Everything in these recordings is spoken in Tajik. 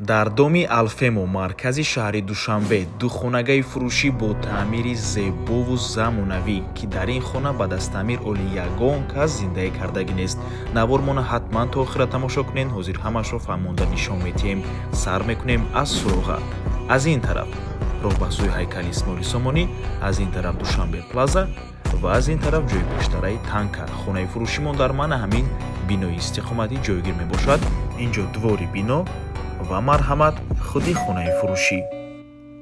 Дар доми Алфемо, маркази шаҳри Душанбе, духонагаи фурӯшӣ бо таъмири зебову замонавӣ, ки дар ин хона баъд аз таъмир оли ягон кас зиндагӣ кардагӣ нест. Навормона ҳатман то охира тамошо кунед, ҳозир ҳамашро фаҳмонда нишон медиҳем. Сар мекунем аз суроға. Аз ин тараф роҳ ба сӯи ҳайкали Исмоили Сомонӣ, аз ин тараф Душанбе Плаза ва аз ин тараф ҷои пештараи танка. Хонаи фурӯшимон дар мана ҳамин бинои истиқоматӣ ҷойгир мебошад. Инҷо двори бино ва, марҳамат, худи хонаи фурӯшӣ,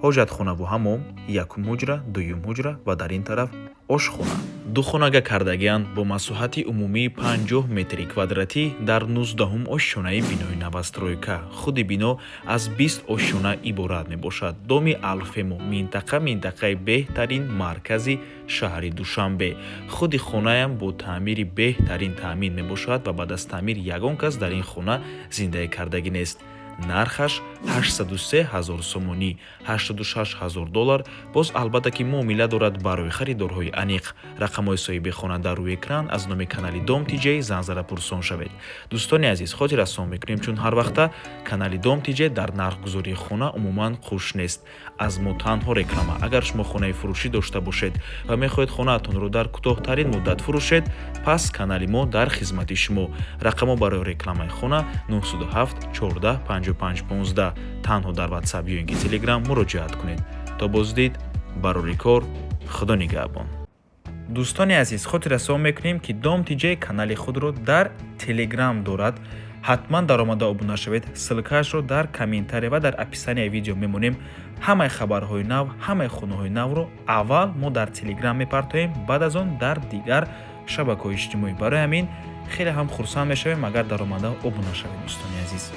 ҳоҷатхонаву ҳаммом, якум ҳуҷра, дуюм ҳуҷра ва дар ин тараф ошхона. Духонага кардагианд бо масоҳати умумии 50 метри квадратӣ дар 19-ум ошёнаи бинои новостройка. Худи бино аз 20 ошёна иборат мебошад. Доми Алфемо, минтақа, минтақаи беҳтарин, маркази шаҳри Душанбе. Худи хонаям бо таъмири беҳтарин таъмин мебошад ва баъд аз таъмир ягон кас дар ин хона зиндагӣ кардагӣ нест. Нархаш 803 ҳазор сомонӣ, 86 ҳазор доллар. Боз, албатта, ки муомила дорад. Барои харидорҳои аниқ рақамҳои соҳиби хона дар рӯи экран. Аз номи канали Дом Тиҷей занг пурсон шавед. Дӯстони азиз, хотиррасон мекунем, чун ҳар вақта канали Дом Тиҷей дар нархгузории хона умуман қуш нест. Аз мо танҳо реклама. Агар шумо хонаи фурӯшӣ дошта бошед ва мехоҳед хонаатонро дар кӯтоҳтарин муддат фурӯшед, пас канали мо дар хизмати шумо. Рақамҳо барои рекламаи хона 907 14 55 15. Танҳо дар Ватсап ё ин ки Телеграм муроҷиат кунед. То боздид, барори кор, Худо нигаҳбон. Дӯстони азиз, хотиррасон мекунем, ки Дом Тиҷей канали худро дар Телеграм дорад. Ҳатман даромада обуна шавед. Ссылкаашро дар комментария ва дар описанияи видео мемонем. Ҳамаи хабарҳои нав, ҳамаи хонаҳои навро аввал мо дар Телеграм мепартоем, баъд аз он дар дигар шабакаҳои иҷтимоӣ. Барои ҳамин хеле ҳам хурсанд мешавем, агар даромада обуна шавед, дӯстони азиз.